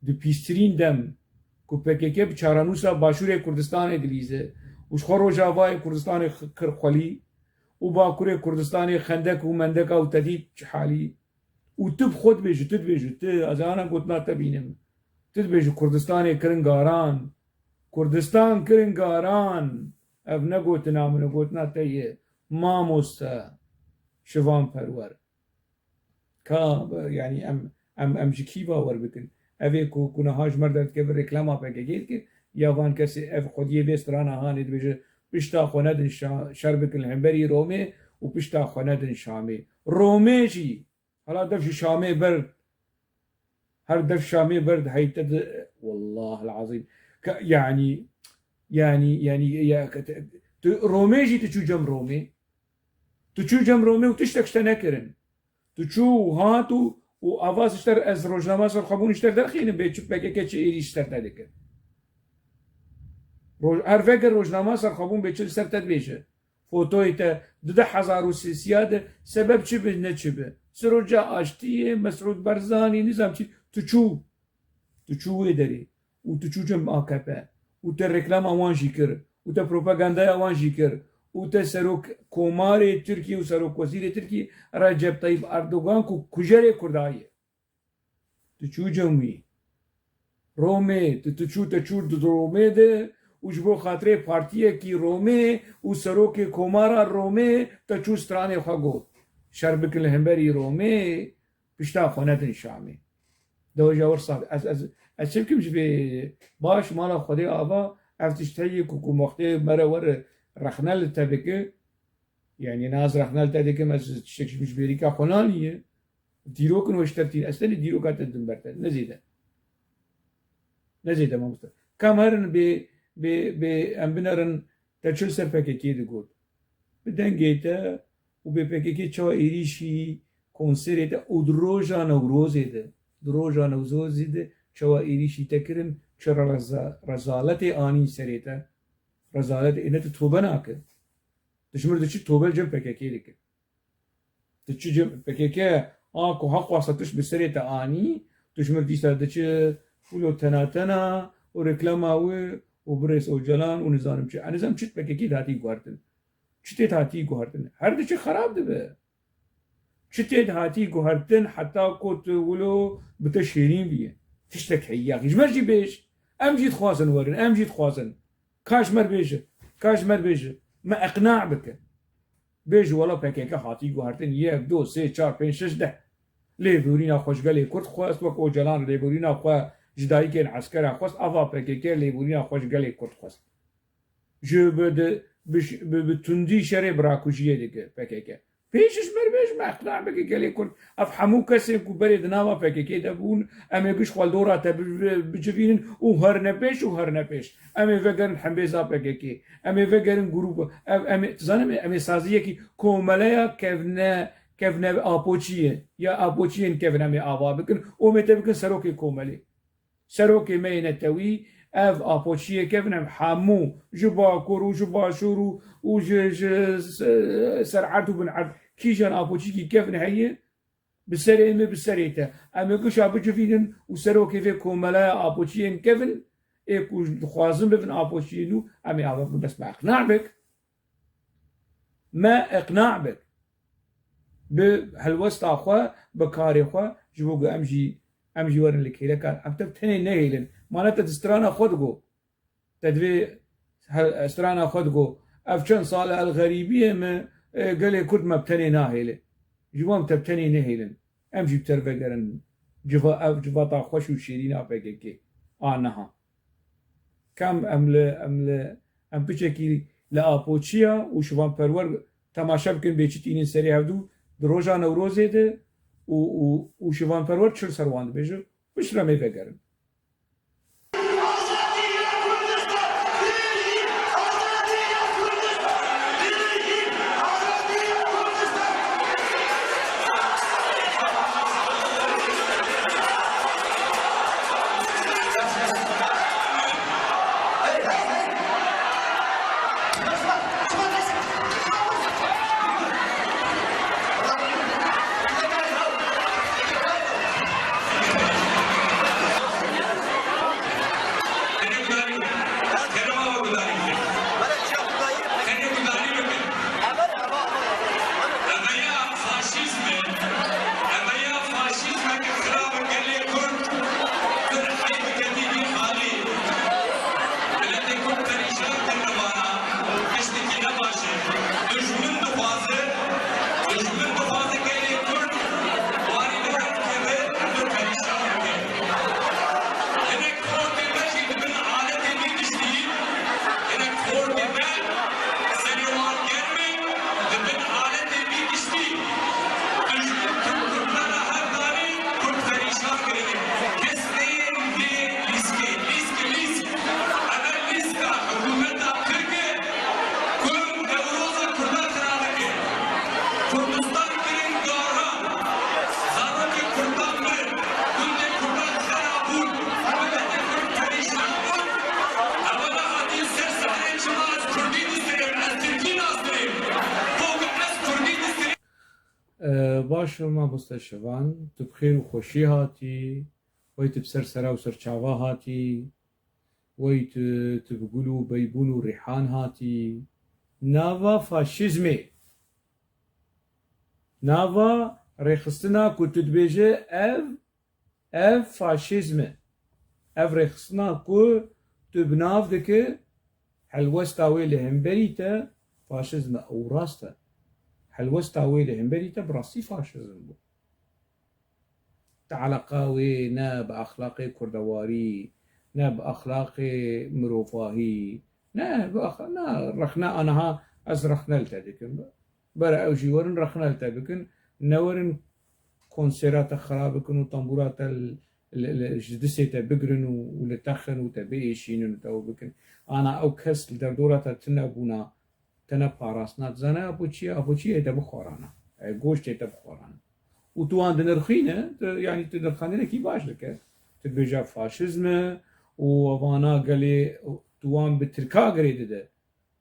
di pîstirîn dem ku P K K bi çarenûsa Başûrê Kurdistanê dilîze û ji xwe Rojavayê Kurdistanê x-, kir xwelî û Bakurê Kurdistanê xendek û mendeka û tedît cihalî. Û tu bi xwe dibêjî, tu dibêjî, tu, ez ana gotina te bînim. Tu dibêjî Kurdistanê kirin garan. Kurdistan kirin garan. Ev ne gotina min e, gotina te ye. Mamoste Şivan Perwer. Ka, yanî em, em, em ji kî bawer bikin? Ev ê ku, ku niha ji me re derdikeve reklama P K K dike, ya van kesê ev xwediyê vê strana hanê dibêje, pişta xwe nedin şa-, şer bikin li hemberî Romê û pişta xwe nedin Şamê. Romê jî, hala dev ji Şamê ber, her dev Şamê ber diheyte di, wallah el-azîm. Ka, yanî, yanî, yanî, ya, ka te, tu Romê jî tu çû cem Romê. Tu çû cem Romê û tiştek ji te nekirin. Tu çû û hat û, û ava ji te re ez rojnama serxwebûn ji te re derxînim bê çi P K K çi êrîş ji ser te dike. Roj-, her veger rojnama serxwebûn bê çi li ser te dibêje. Fotoyê te di du hezar û sêsiya de sebeb çi bi ne çi bi. Siroca aştiyê, Mesûd Barzanî, nizam çi, tu çû. Tu çû wê derê û tu çû cem A K P û te reklama wan jî kir û te propagandaya wan jî kir û te serok komarê Tirkiyê û serokwezîrê Tirkiyê Recep Tayyip Erdogan ku kujerê Kurda ye. Tu çû cem wî. Romê, tu, tu çû, te çû di Romê de û ji bo xatirê partiyekî Romê û serokê komara Romê te çû stranê xwe got. Şer bikin li hemberî Romê, pişta xwe nedin Şamê. Deweja wir sax. Ez, ez, ez çi bikim ji vê baş mala Xwedê ava, ev tişt heye ku, ku wextê mere were rexne li te bike, yani naz rexne li te dikim, ez tiştek ji, ji bêrîka xwe naniye. Dîrok in we ji te tîn. Ez tenê dîroka te din ber te. Ne zêde. Ne zêde mamoste. Kam herin bê, bê, bê em binerin te çi li ser P K K digot. Bi dengê te û bê P K K çawa êrîşî konserê te û di roja Newrozê de, di roja Newrozê de çawa êrîşî te kirin, çi reza-, rezaletê anîn serê te. Rezaletê, ê ne tu tobe nake. Tu ji mir diçî tobe li cem P K K dike. Tu çi cem P K K a ku heq xwasta tişt bi serê te anî, tu ji mir dîsa diçi fûlo tena tena û reklama wî û birêz Ocalan û nizanim çi. Ez nizanim çi P K K de hatî guhertin. Çi tê de hatî guhertin. Her diçi xerab dibe. Çi tê de hatî guhertin heta ku tu wilo bi te şêrîn bîye. Tiştek heye ya. Ji me jî bêj. Em jî dixwazin werin. Em jî dixwazin. Ka ji me re bêje. Ka ji me re bêje. Me iqna bike. Bêje wela P K K hatî guhertin yek, du, sê, çar, pênc, şeş, deh. Lêborîna xwe ji gelê Kurd xwest, wek Ocalan lêborîna xwe ji dayikên eskera xwest, ava P K K lêborîna xwe ji gelê Kurd xwest. Ji bi, di, bi, bi, bi tundî şerê birakujiyê dike P K K. Pêş ji me re bêje, me iqna bike gelê Kurd. Ev hemû kesên ku berê di nava P K K de bûn, em ê giş xwe li dora te bi-, bi-, bicivînin û herine pêş û herine pêş. Em ê vegerin hembêza P K K. Em ê vegerin grûp. Ev, em ê, tu zanî, em ê saziyekî komeleya kevne, kevne apoçiyê, ya apoçiyên kevin em ê ava bikin û em ê te bikin serokê komelê. Serokê me yê netewî, ev apoçiyê kevin em hemû ji Bakur û ji Başûr û, û ji, ji se-, ser erd û bin erd kîjan apoçîkî kevin heye, bi serê me, bi serê te. Em ê gişa bicivînin û serokê vê komeleya apoçiyên kevin ê ku dixwazin bibin apoçiyên nû, em ê ava bikin, bes me iqna bik. Me iqna bik. Bi helwesta xwe, bi karê xwe, ji bo ku em jî, em jî werin li kêleka, em tev tenê nehêlin. Mane te di strana xwe digo. Te divê he-, strana xwe digo. Ev çend sal e li xerîbiyê me, e, gelê Kurd me bi tenê nahêle. Ji wan tev tenê nehêlin. Em jî bi te re vegerin. Civa-, ev civata xweş û şêrîn a P K K a niha. Kam em li, em li, em piçekî li apoçiya û şivanperwer temaşe bikin bê çi tînin serê hevdû di roja Newrozê de û, û, û şivanperwer çi li ser wan dibêje, piştre em ê vegerin. Eveya faşîzm e. Eveya faşîzmeke xirab e gelê Kurd. Kurd heyf ketî vî halî. Miletê Kurd perîşan kirine vana. Tiştekî ne baş e. Dijmin dixwaze, dijmin dixwaze gelê Kurd warî li hev keve, em ê perîşan bike. Hinek xortê me jî dibin aletê vî tiştî, hinek xortê me serê wan germ in, dibin aletê vî tiştî. Dijmin Kurd, Kurdan a hev danî, Kurd perîşan kirine. Kes neyên vê lîskê, lîsk, lîsk. Ev e lîska hikûmeta Tirk e, ku Newroza Kurdan xira dike. Kurdistan kirin garan. Zarokê Kurdan mirin. Gundê Kurdan xera bûn. Miletê Kurd perîşan bûn. Ewana hatî ser sehrê çima ez Kurdî distînim, ez Tirkî nastînim. Bo ku ez Kurdî distînim. Ee, baş e, mamoste Şivan, tu bi xêr û xweşî hatî, wey tu bi ser sera û ser çava hatî, wey tu, tu bi gul û beybûn û rîhan hatî. Nava faşîzmê, nava rêxistina ku tu dibêje ev, ev faşîzm e. Ev rêxistina ku tu bi nav dike, Helwesta wê li hemberî te faşizm e, ew rast e. Helwesta wê li hemberî te bi rastî faşizm bû. Tealaqa wê ne bi exlaqê kurdewarî, ne bi exlaqê mirovahî, ne bi ex-, ne rexne aniha ez rexne li te dikim. Bere ew jî werin rexne li te bikin, ne werin konsera te xira bikin û tembûra te li, li, li, ji disê te bigirin û, û li te xin û te biêşînin û te ew bikin. Ana ew kes li derdora te tune bûna, te ne parastina, dizane apo çi ye, apo çi ye te bixwarana. E, goştê te bixwarana. Û tu wan dinirxîne, tu, yanî tu nirxandinekî baş dike. Tu dibêje faşizm e û vana gelê tu wan bi Tirka girê dide.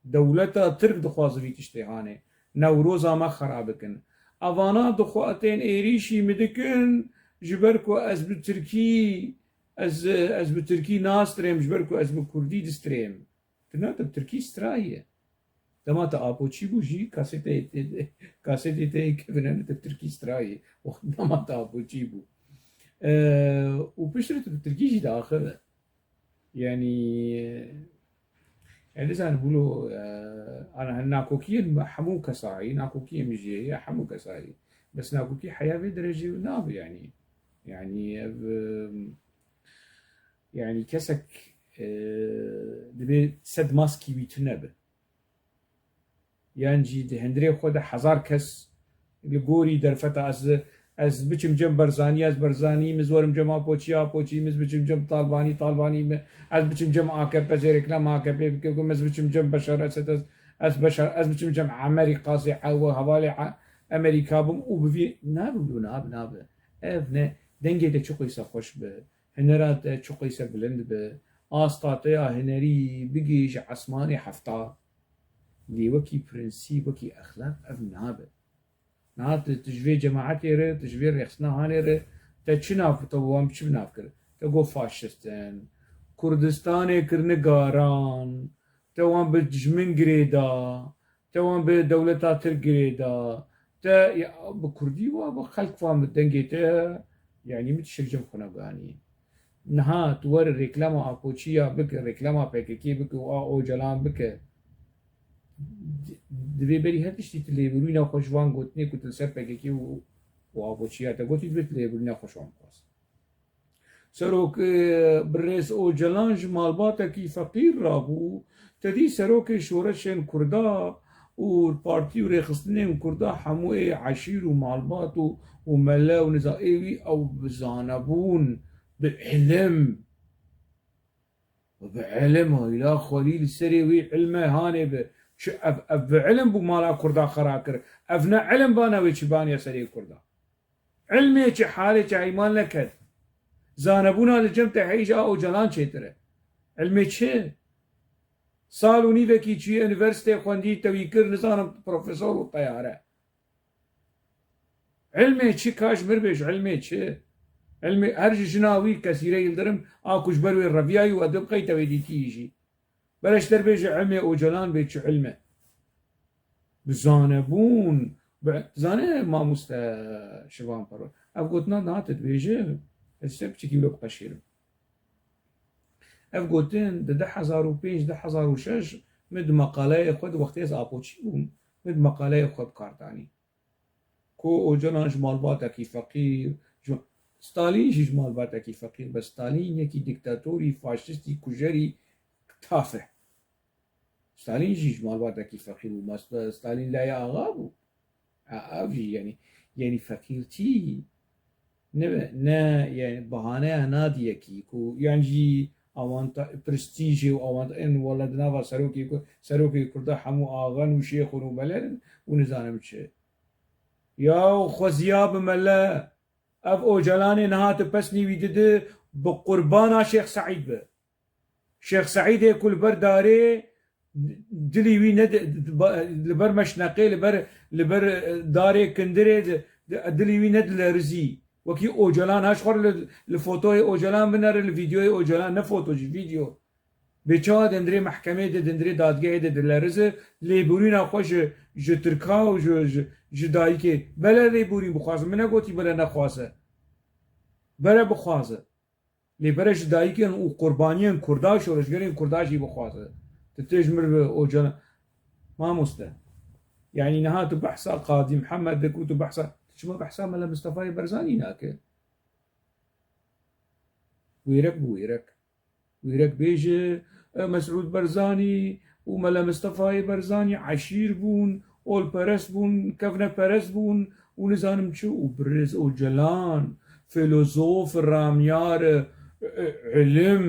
Dewleta Tirk dixwaze vî tiştê hanê. Newroza me xera bikin. Evana dixwa tên êrîşî min dikin, ji ber ku ez bi Tirkî, ez, ez bi Tirkî nastirêm, ji ber ku ez bi Kurdî distirêm. Tu ne, tu bi Tirkî strayî ye. Dema te apoçî bû jî kasetê te, kasetê te yê kevine tu bi Tirkî strayî. Dema te apoçî bû. E, û piştre tu bi Tirkî jî diaxive. Yanî, e, yani, sen bûlo, e, ana, nakokiyên hemû kesayî, nakokiyên min jî heye, hemû kesayî. Bes nakokî heya vê derece nabe, yani. Yani, ev, e, yani, kesek, e, divê sed maskî wî tune be. Yan jî di hundirê xwe de hezar kes li gorî derfeta ez, ez biçim cem Barzanî, ez Barzanî, min ez werim cem Apoçî, Apoçî, min ez biçim cem Talbanî, Talbanî, min, ez biçim cem A K P, ez ê reklam A K P bikim, min ez biçim cem Beşar Esed, ez, ez Beşar, ez biçim cem Emerî Qasî, ew hevalê A-, Emerîka bim û bi vî, nabe wilo, nabe, nabe. Ev ne, dengê te çi qîse xweş be, hunera te çi qîse bilind be, asta te ya hunerî bigihîje esmanê hefta. Lê wekî prensîp, wekî exlaq ev nabe. Niha tu, tu ji vê cemaetê re, tu ji vê rêxistina hanê re, te çi nav, te wan bi çi bi nav kir? Te got faşist in. Kurdistanê kirine garan. Te wan bi dijmin girê da. Te wan bi dewleta Tirk girê da. Te, ya, bi kurdî wa, bi xelk wan bi dengê te, yanî min tiştek cem xwe neganî. Niha tu were reklama Apoçiya bike, reklama P K K bike û a Ocalan bike. Di-, divê berî her tiştî tu lêbirûyîna xwe ji van gotinê ku tu li ser P K K û, û Apoçiya te gotî, divê tu lêbirûyîna xwe ji wan bixwazî. Serok, e, birêz Ocalan ji malbatekî feqîr rabû, te dî serokê şoreşên Kurda û partî û rêxistinên Kurda hemû ê eşîr û malbat û, û mele û niza ê wî ew bi zanebûn, bi ilim, bi ilim, heyla xwelî li serê wî ilme hanê bi. Çi ev, ev bi ilim bû mala Kurda xera kir. Ev ne ilim bana wê çi baniye serê Kurda. Ilmê çi halê çi heyman neket. Zanebûna li cem te heyja Ocalan çêtir e. Ilmê çi? Sal û nîvekî çûyî unîversîteyê xwendî tewî kir, nizanim profesor û teyare. Ilmê çi, ka ji mir bêj, ilmê çi? Ilmê her ji jina wî Kesîre Yildirim a ku ji ber wê reviyayî û edib qey tewê dîtiyî jî. Bere ji der bêje ilmê Ocalan bê çi ilme. Bi zanebûn, bi, zane mamoste Şivan Perwer. Ev gotina niha tu dibêje, ez ser piçekî wilo biqeşêrim. Ev gotin di du hezar û pênc, du hezar û şeş min di meqaleyê xwe, di wextê ez apoçî bûm, min di meqaleyê xwe bi kar danî. Ku Ocalan ji malbatekî feqîr, ji, Stalîn jî ji malbatekî feqîr, bes Stalîn yekî dîktatorî, faşistî, kujerî, taf e. Stalîn jî ji malbatekî feqîr bû. Ma Sta-, Stalîn layê axa bû. A-, ev jî, yanî, yanî feqîrtî ne, ne, yanî bahaneya nadiyekî ku yan jî awanta-, prestîjê û awanta-, ên wele di nava serokê ku, serokê Kurda hemû axan û şêxin û melerin û nizanim çi. Yaw xweziya bi mele, ev Ocalanê niha tu pesnî wî didi, bi qurbana Şêx Seîd bi. Şêx Seîdê ku li ber darê dilî wî ne di-, di-, ba-, li ber meşneqê, li ber, li ber, e, darê kindirê di-, di-, dilî wî nedilerizî. Wekî Ocalan, ha ji xwe re li, li fotoyê Ocalan binere, li vîdeoyê Ocalan, ne foto jî, vîdeo. Bê çawa di hundirê mehkemê de, di hundirê dadgehê de dilerize, lêborîna xwe ji, ji Tirka û ji, ji, ji dayikê. Bele lêborîn bixwaze, min negotî bele nexwaze. Bere bixwaze. Lê bere ji dayikên û qurbaniyên Kurda û şoreşgerên Kurda jî bixwaze. Tu tê ji mir bi Ocalan. Mamoste. Yanî niha tu behsa Qadî Mihemed dikî û tu behsa, tu çima behsa Mele Mistefayê Berzanî nake? Wêrek bi wêrek. Wêrek bêje, e, Mesûd Berzanî û Mele Mistefayê Berzanî eşîr bûn, olperest bûn, kevneperest bûn û nizanim çi û birêz Ocalan, filozof, ramyar, e, e, ilim,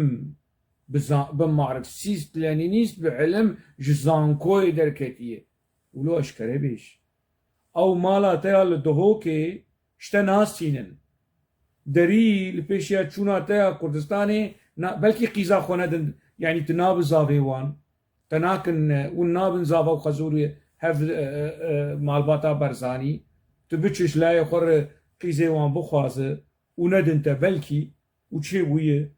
bi za-, bi marksîst, lenînîst, bi ilim ji zankoyê derketiye. Wilo eşkere bêj. Ew mala te ya li Duhokê ji te nastînin. Derî li pêşiya çûna te ya Kurdistanê, na, belkî qîza xwe nedin, yanî tu nabi zavê wan. Te nakin, e, hûn nabin zava û xezûrê hev, e, e, e, malbata Berzanî. Tu biçe ji layê xwe re qîzê wan bixwaze û nedin te belkî û çêbûye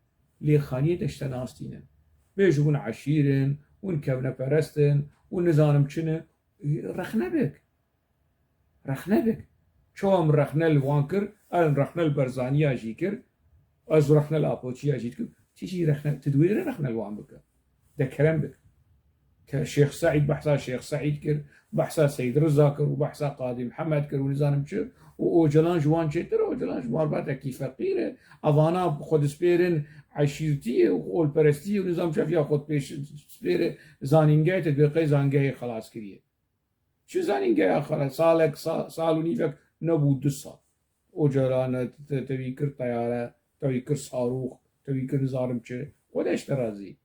lê Xaniyê te ji te nastînin. Bêj hûn eşîr in, hûn kevneperest in, hûn nizanim çi ne, rexne bik. Rexne bik. Çawa min rexne li wan kir, ez rexne li Berzaniya jî kir, ez rexne li Apoçiya jî dikim. Tî jî rexne, tu diwêre rexne li wan bike. De kerem bik. Ke Şêx Seîd behsa Şêx Seîd kir, behsa Seyd Riza kir û behsa Qadî Mihemed kir û nizanim çi û Ocalan ji wan çêtir e, Ocalan ji malbatekî feqîr e. Evana xwe dispêrin eşîrtiyê û olperestiyê û nizam çi ya xwe pêş dispêre zanîngehê, te dibê qey zangehê xelas kiriye. Çi zanîngeha xwe re salek, sa-, sal û nîvek nebû, du sal. Ocalan e, te-, tevî kir teyare, tevî kir sarûx, tevî kir nizanim çi. Xwe de ji te razî.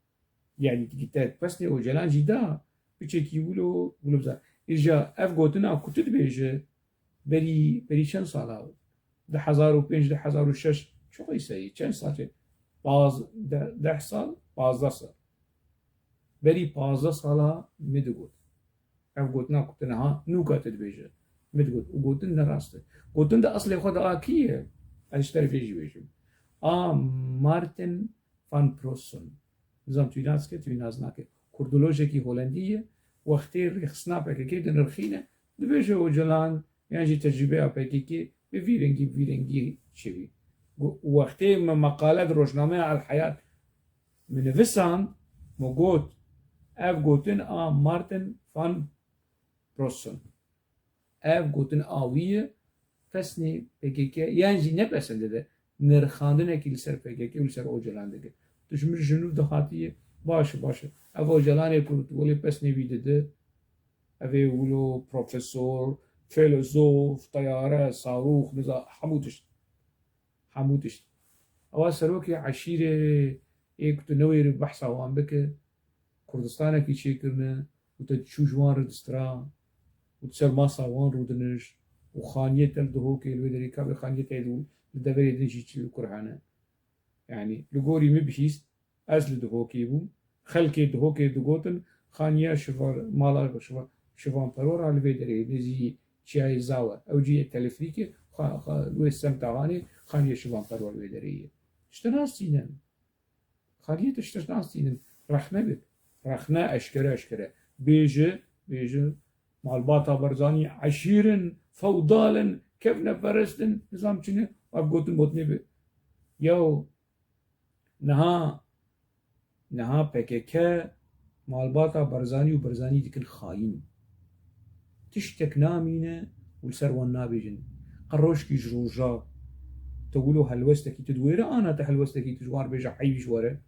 Yanî, tikî te pesnê Ocalan jî da, piçekî wilo, wilo biza. Îja ev gotina ku tu dibêje, berî, berî çend sala? Du hezar û pênc, du hezar û şeş, çi qîseyî, çend sal çi? Paz-, de-, deh sal, pazdeh sal. Berî pazdeh sala min digot. Ev gotina ku tu niha nûka tu dibêje. Min digot. Û gotin ne rast e. Gotin de eslê xwe de a kî ye? Ez ji te re vê jî bêjim. A Martin van Prossen. Nizam tu nas ke, tu nas nake. Kurdolojekî Holendî ye. Wextê rêxistina P K K dinirxîne, dibêje Ocalan yan jî tecrûbeya P K K bi vî rengî, bi vî rengî çêbî. Gu-, wextê me meqale di rojnameya El Heyat min nivisand, min got, ev gotin a Martin van Prossen. Ev gotin a wî ye, pesnê P K K, yan jî ne pesnê de, nirxandinekî li ser P K K û li ser Ocalan dike. Tu ji min ji nû dihatiye, baş e, baş e. Ev Ocalanê ku tu welê pesnê wî dide, ev ê wilo profesor, filozof, teyare, sarûx, niza, hemû tişt. Hemû tişt. Ewa serokê eşîrê ê ku tu newêrî behsa wan bike, Kurdistanekî çêkirine û te diçû ji wan re distira û di ser masa wan rûdinişt û Xaniyê te li Duhokê li wê derê, ka vê Xaniyê te li deverê din jî çi li kur hene. Yanî li gorî min bihîst, ez li Duhokê bûm. Xelkê Duhokê digotin, Xaniya Şivan, mala Şivan, Şivan Perwer a li vê derê, nêzî çiyayê Zawe. Ew cihê telefrîkê, xa-, xa-, wê semta Hanê, Xaniya Şivan Perwer wê derê ye. Tişte nastînin. Xaliyê tu ji tişt nastînin. Rexne bik. Rexne eşkere eşkere. Bêje, bêje, malbata Barzanî eşîr in, fewdal in, kevneperest in, nizam çi ne, ev gotin botnê bi. Yaw, niha, niha P K K malbata Barzanî û Barzanî dikin xayîn. Tiştek namîne û li ser wan nabêjin. Qe rojkî ji roja te wilo helwestekî tu diwêre, ana te helwestekî tu ji wan re bêje heyî ji were.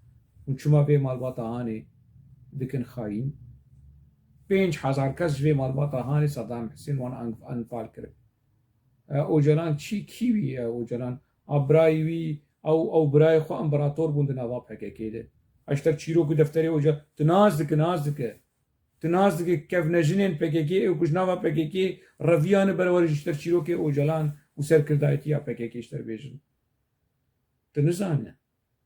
Hûn çima vê malbata Hanê dikin xayîn? Pênc hezar kes ji vê malbata Hanê Saddam Husên wan anf-, enfal kirin. E, Ocalan çi, kî wî ye Ocalan? A birayê wî, ew, ew birayê xwe împerator bûn di nava P K K de. Eşter çîrok û defterê Oca-, tu nas dike, nas dike. Tu nas dike kevnejinên P K K ê ku ji nava P K K reviyane berewer ji ser çîrokê Ocalan û serkirdayetiya P K K ji te re bêjin. Tu nizane.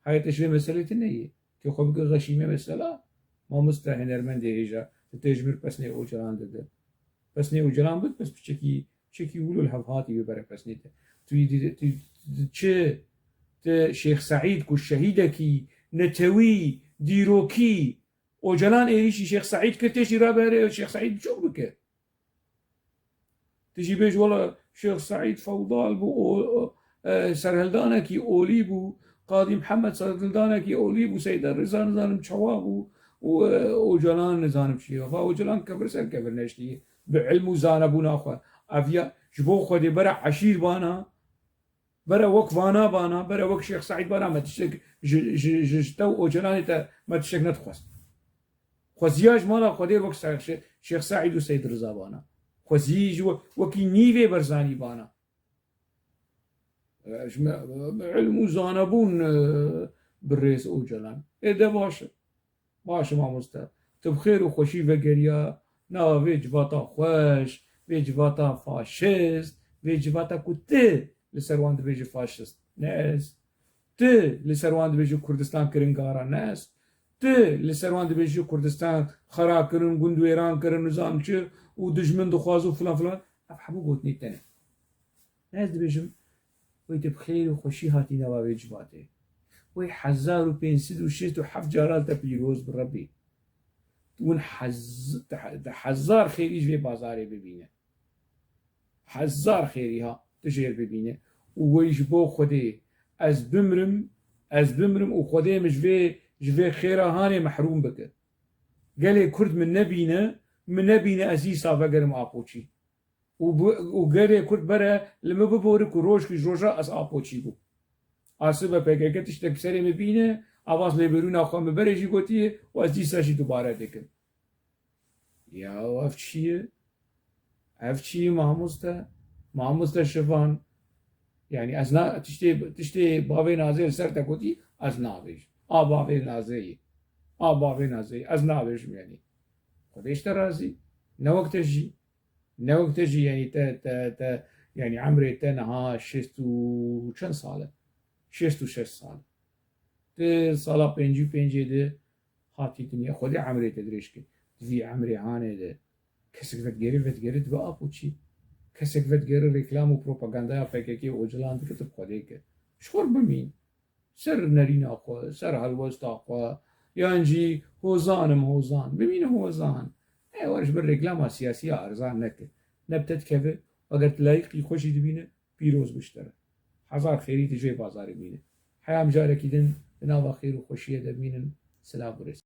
Hayê te ji vê meselê tune ye. Kê xwe bike xeşîme mesela, mamoste hunermendê hêja, tu tê ji mir pesnê Ocalan dide. Pesnê Ocalan bit, bes piçekî, piçekî wilo li hev hatî wê bere pesnê te. Tu, tu, tu, tu çi, tu Şêx Seîd ku şehîdekî netewî, dîrokî, Ocalan êrîşî Şêx Seîd kir, tê jî rabere Şêx Seîd biçûk bike. Tu jî bêj, wela Şêx Seîd fewdal bû, o, o, e, serhildanekî olî bû, Qadî Mihemed serhildanekî olî bû, Seyda Riza nizanim çawa bû, û, e, Ocalan nizanim çi ye. Va Ocalan kevir ser kevir neştiye. Bi ilm û zanebûna xwe. Ev ya ji bo Xwedê bere eşîr bana, bere wek vana bana, bere wek Şêx Seîd bana me tiştek ji, ji, ji, ji te û Ocalanê te me tiştek nedixwest. Xweziya ji mala Xwedê wek Şê-, Şêx Seîd û Seyd Riza bana. Xwezî ji we-, wekî nîvê Berzanî bana. E, ji me, bi ilm û zanebûn, e, bi rêz Ocalan. Ê de baş e. Baş e mamoste. Tu bi xêr û xweşî vegeriya nava vê civata xweş, vê civata faşist, vê civata ku tu li ser wan dibêjî faşist. Ne ez. Tu li ser wan dibêjî Kurdistan kirin gara, ne ez. Tu li ser wan dibêjî Kurdistan xera kirin, gund wêran kirin, nizam çi û dijmin dixwaz û filan filan. Ev hemû gotinê te ne. Ne ez dibêjim, wê tu bi xêr û xweşî hatî nava vê civatê. Wê hezar û pênc sed û şêst û heft cara li te pîroz bi Rebbî. Hûn hez-, te, te hezar xêrî ji vê bazarê bibîne. Hezar xêrî ha tu jêr bibîne. Û wê ji bo Xwedê ez bimrim, ez bimrim û Xwedê min ji vê, ji vê xêra hanê mehrûm bike. Gelê Kurd min nebîne, min nebîne ez îsa vegerim Apoçî. Û bi, û gelê Kurd bere li min bibore ku roj ku ji roja ez Apoçî bûm. A sibe P K K tiştek bi serê min bîne, avaz lêbirûna xwe min berê jî gotiye û ez dîsa jî dubare dikim. Ya ev çi ye? Ev çi ye mamoste? Mamoste Şivan. Yanî ez na, tiştê, tiştê bavê Nazê li ser te gotî, ez nabêjim. A bavê Nazê ye. A bavê Nazê ye. Ez nabêjim yanî. Xwedê ji te razî. Ne wek te jî. Ne wek te jî, yanî te, te, te, yanî emrê te niha şêst û çend sal e? Şêst û şeş sal. Ti sala pêncî û pêncê de hatî dinya. Xwedê emrê te dirêj ke. Di vî emrê hanê de kesek vedigere, vedigere dibe Apoçî. Kesek vedigere reklam û propagandaya P K K û Ocalan dike, tu bi Xwedê ke. Ji xwe re bimîn. Ser nerîna xwe, ser helwesta xwe, yan jî hozan im hozan, bimîne hozan. E, wer ji bin reklama siyasî ya erzan neke. Ne bi te dikeve, eger tu layiqî xwe jî dibîne, pîroz bi ji te re. Hezar xêrî tu ji vê bazarê bîne. Heya em carekî din di nava xêr û xweşiyê de bimînin. Silav û rêz.